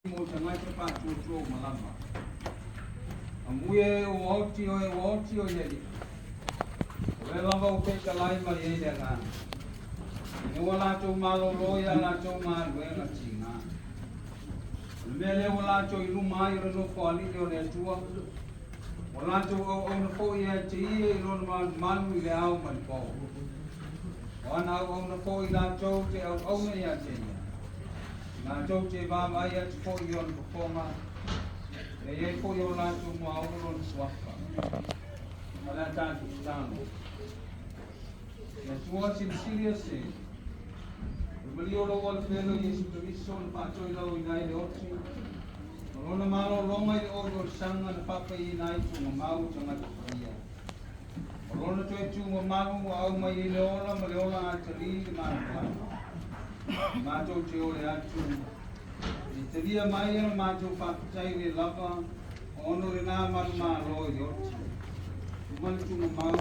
Mo tagata faatuatua uma lava. Amuia e ua oti oe ua oti oe i le Alii. O lea lava ua fetalai mai ai le Agaga. Ina ua latou malolo i a latou galuega tiga. O le mea lea ua latou i luma ai o le Nofoalii o le Atua, ua latou auauna foi ia te Ia i Lona malumalu i le ao ma le po. O ana auauna foi latou te auauna ia te Ia. Latou te vaavaai atu foi i ona fofoga, e i ai foi o latou muaulu lona suafa. O le a tatou tatalo. Le Atua silisili ese, o le malie o lou alofelo Iesu Keriso na faatoilaloina ai le oti, ma lona malologa i le oliolisaga na faafaiina ai tuugamau o tagata paia. O lona toe tuumamalu ua aumai ai le ola ma le ola atalii i le malamalama. Matou te ole atu, i talia mai e la matou faafetai le lava ona o lena manumalo i le oti. Uma le tuugamau,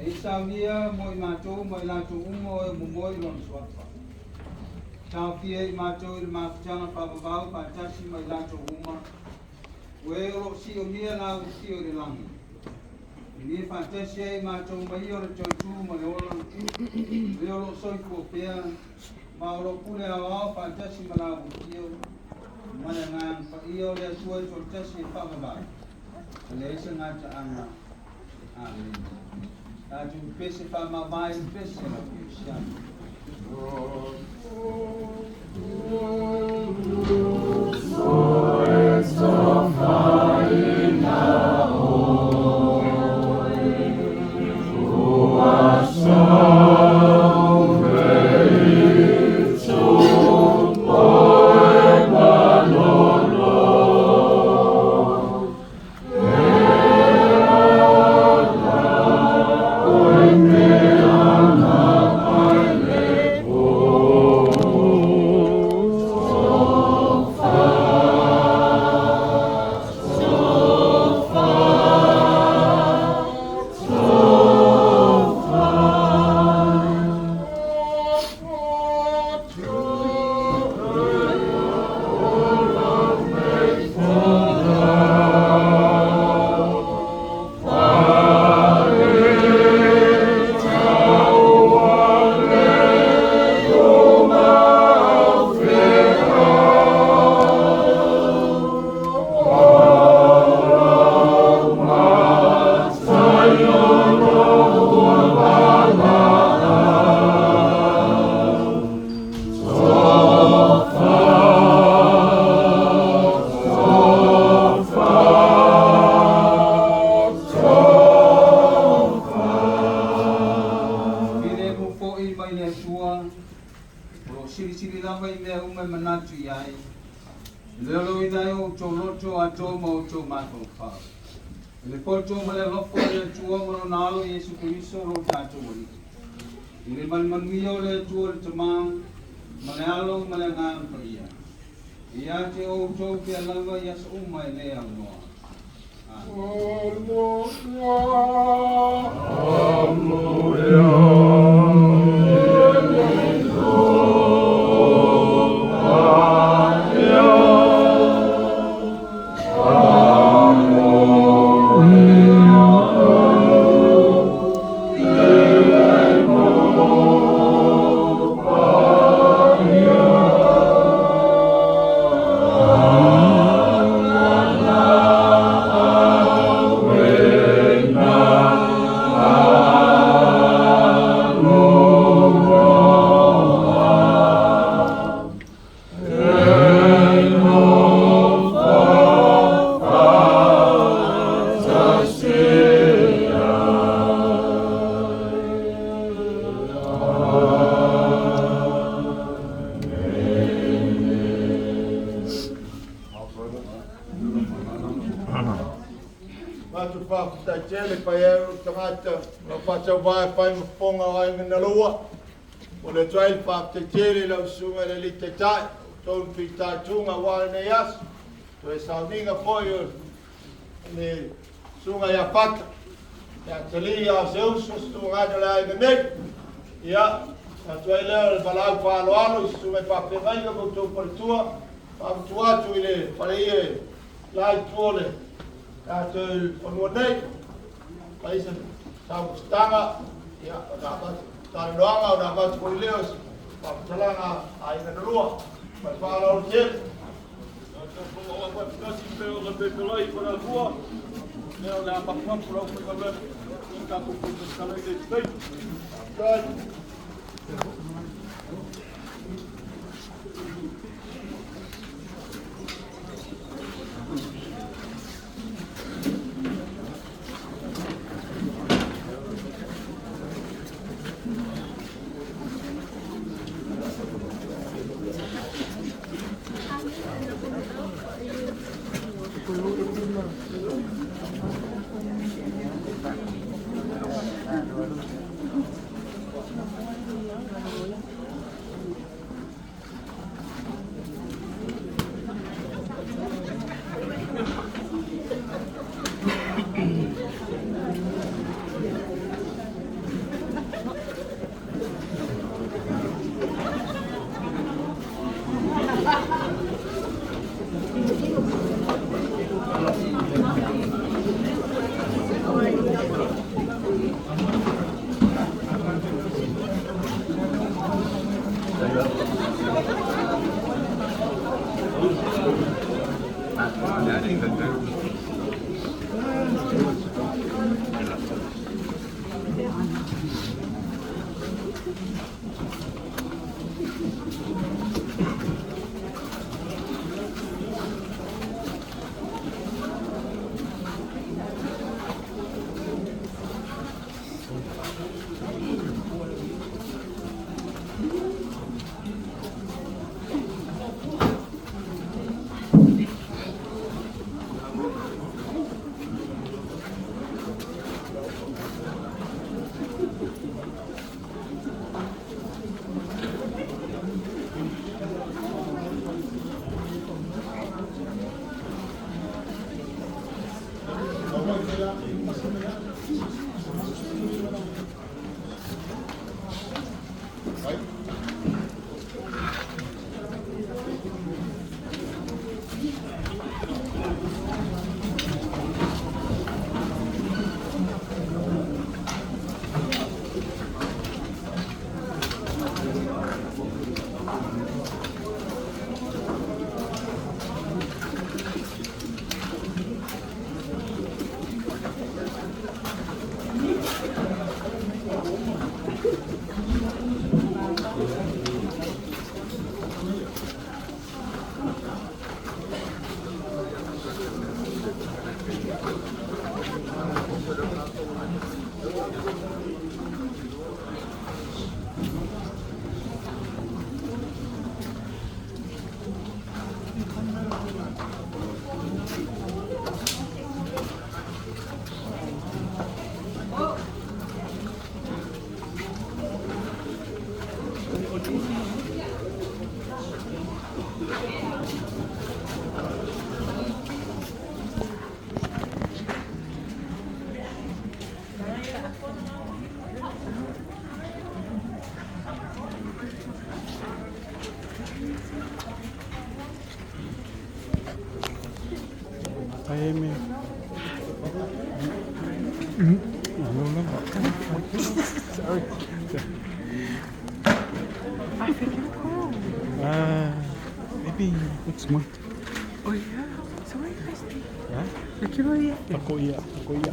e i saunia mo i matou ma i latou uma o e momoe i lona suafa. Taofia i matou i le mafutaga faavavau faatasi ma i latou uma, o e o lo o siomia la ua i le lagi. I le faatasi ai matou ma ia o le toetū ma le ola, le o lo o soifua pea, ma o lo o pule aoao faatasi ma la ua ma le Agaga Paia o le Atua e toatasi e faavavau, e leai se gataaga. Amene. Tatou pese faamavae i le pese a lau Kerisiano. Filemu foi mai le Atua, o lo o silisili lava i mea uma e manatu i ai, e leoleoina ai o outou loto atoa ma outou mafaufau. I le poto ma le alofa o le Atua ma lona Alo Iesu Keriso lo tatou Alii. I le manumanuia o le Atua le Tamā, ma le Alo ma le Agaga Paia. Ia te outou pea lava i aso uma e le aunoa. Matou faafetai tele pai ai o tagata o faatauvae fai ma fofoga o aiga na lua. O le atu ai le faafetai tele i lau susuga i le alii taitai, o outou na fitaituga aua lenei aso. Toe sauniga foi o le susuga ia Fata, ia Tali a o se uso se tugane o le aiga nei. Ia, atu ai lea o le valaau faaaloalo i susuga i faafeagaiga ma outou faletua. Faamatua atu i le faleia la itu o le tatou fanua nei. Pai se saumataga, ia, ona avatu talanoaga, ona avatu foi lea o se faamatalaga a aiga na lua. Ma le faaaloalo tele. Sorry. I forget how. Maybe next month. Oh yeah. So where you guys stay? Yeah? Like you really Pakoia. Pakoia.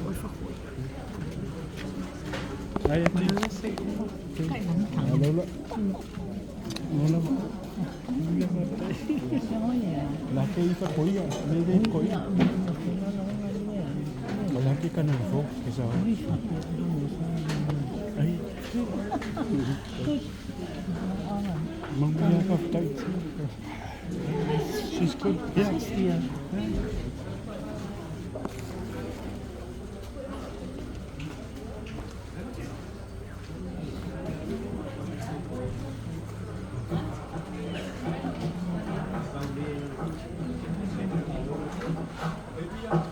Ai, ati. Lola. Lola. La ke i whakoia. Me le koia. La ke kana fo. Ke sa. Ai. Mamma ka. She's good. Yeah. Yeah.